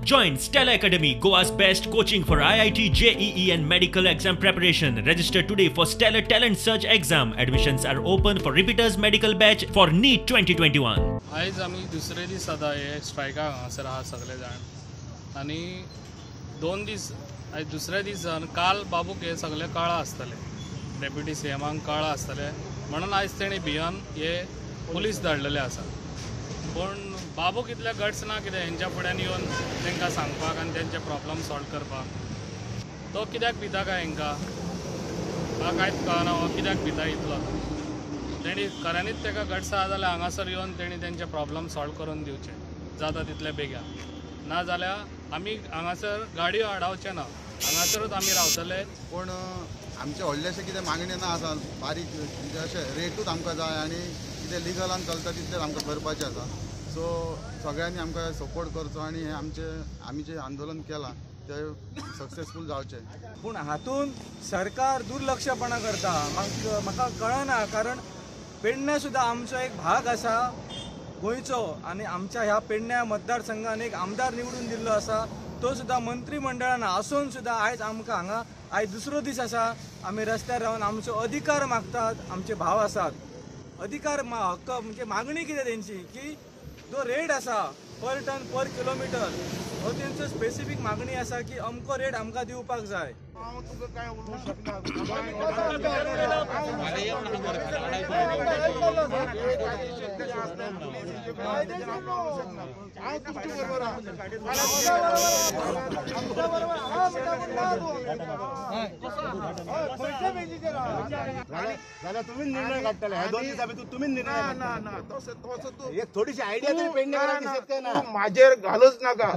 Join Stellar Academy, Goa's best coaching for IIT, JEE and medical exam preparation. Register today for Stellar Talent Search exam. Admissions are open for repeaters medical batch for NEET 2021. आयज आमी दुसरे दीस आतां हे स्ट्रायकाक हांगासर आहा सगळे जाण आनी 2 दीस आयज दुसरे दीस जावन काल बाबूक हे सगळे कळ्ळां आसतलें, डेप्युटी सीएमाक कळ्ळां आसतलें म्हणून आयज तेणी भियन हे पुलीस धाडलेले आसा. पूण बाबूक इतले गट्स ना कितें हेंच्या फुड्यान येवन तांकां सांगपाक आनी तेंचे प्रॉब्लम सॉल्व करपाक. तो कित्याक भिता काय हेंकां, म्हाका कांयच कळना हो कित्याक भिता इतलो. तेणी खऱ्यांनीच ताका गट्स आसा जाल्यार हांगासर येवन तेणी तेंचे प्रॉब्लम सॉल्व करून दिवचे जाता तितले बेगीन, ना जाल्यार आमी हांगासर गाडयो आडावचे ना, हांगासरूच आमी रावतले. पूण आमचे व्हडलेशे कितें मागणी ना आसा, बारीक म्हणजे अशें रेटूच आमकां जाय आनी कितें लिगलान चलता तितलेंच आमकां करपाचें आसा. सो सगळ्यांनी आमकां सपोर्ट करचो आनी हें आमचें आमी जें आंदोलन केलां तें सक्सेसफूल जावचें. पूण हातून सरकार दुर्लक्षपणा करता, म्हाका कळना, कारण पेडण्यां सुद्दां आमचो एक भाग आसा गोंयचो आनी आमच्या ह्या पेडण्या मतदारसंघान एक आमदार निवडून दिल्लो आसा, तो सुद्दां मंत्रीमंडळान आसून सुद्दां आयज आमकां हांगा आयज दुसरो दीस आसा आमी रस्त्यार रावन आमचो अधिकार मागतात. आमचे भाव आसात, अधिकार हक्क म्हणजे मागणी कितें तेंची की जो रेट आसा पर टन पर किलोमिटर हो तेंचो स्पेसिफीक मागणी आसा की अमको रेट आमकां दिवपाक जाय. हांव तुका काय उलोवंक शकना, हांव तुमचे बरोबर जाल्यार तुमीच निर्णय काडटले. ह्या 2 दिसां भितर तुमीच निर्णय. ना ना तसो तसो तूं एक थोडीशी आयडिया तरी पेडणेकारांक दिसत काय ना? म्हाजेर घालच नाका.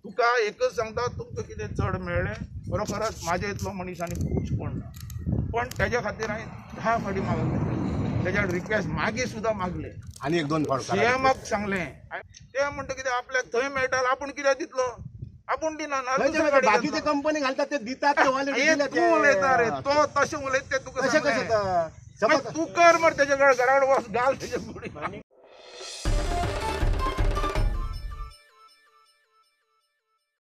तुका एकच सांगता, तुमकां कितें चड मेळ्ळें बरोबरच म्हाजे इतलो मनीस आनी खूब कोण ना, पण तेज्या खातीर हांवें 10 फावटी मागलें, तेज्या रिक्वेस्ट मागीर सुद्दां मागलें आनी 1-2 फावट सीएमाक सांगलें. ते म्हणटा कितें आपल्याक थंय मेळटा आपूण कित्याक दितलो, आपूण दिना. बाकीचे कंपनी घालतात ते दितात, तूं उलयता रे, तो तशें उलयता ते तुका तशें कशें तूं कर मरे तेजे कडेन घरा कडेन वच घाल तेजे फुडें.